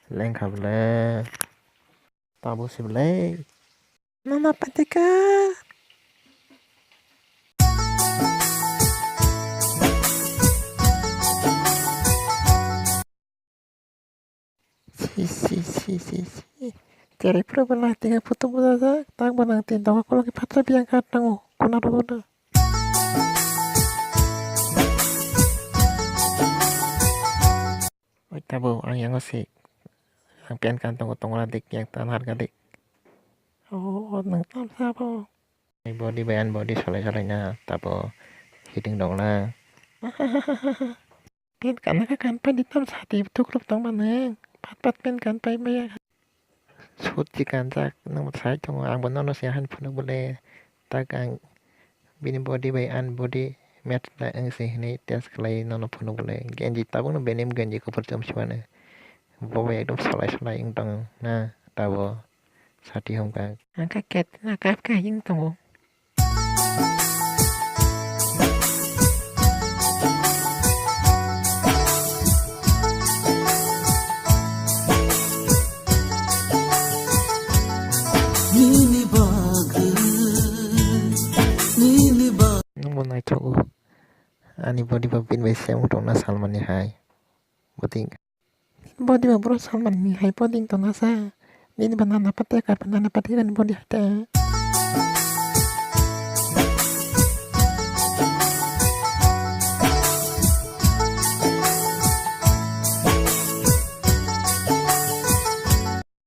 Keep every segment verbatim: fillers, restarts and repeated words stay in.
Lengkha bwle. Tabuk se bwle. Mama patika. Si, si, si, si, si. Cherai phuru bo nang tini photo bujajak, tak bo nang tini doga kolok ni phatsa biyang kha tango, kuna rogo na. Oi tabuk, ang yango se, ang pen kan tongo, tongo na dik, yang tan har ka dik. Oh, nang tam sabo. Body bai ani body solai solai na, tabuk, hiting dong na. Pen kana kha kan pai di tam sati thukluk tong mano. Pat pat pen kan pai maya. Sut si kanjak nang sai tongo, ang bo nono se han phunuk bole. Tak ang bini body bai ani body match lai ang se hinui test khlai nono phunuk bole. Genji tabuk no benim genji kuphur chom si mano. Bo bai ekdom solai solai wng tongo na tabuk. Sati hum kha. Ang kha ket na kap kha hing tongo. Nini bagwi, nini bagwi. Nwngbo naithogo. Ani body bo bini bai same wng tongna salmani hai. Body. Body ba bro salmani hai body wng tongna sa. Nini ba nana pate kar ba nana pate kar ni body hai ta.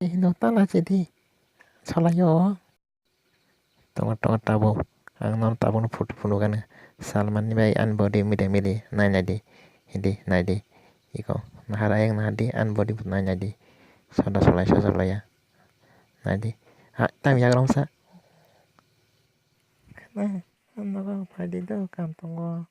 Hino tala chidi. Solayo. Tongo, tongo, tabuk. Ang nono tabukno photo phunukgano. Salmani bai ani body mide mide nai nai di. Hidi, nai di. Iko, nahar ayang nahar di, ani body bo nai nai di. Soda solai, soda solai ya. Nai di. Ha, tam yagrong sa. Khna, ang nogo phai di do, kam tongo.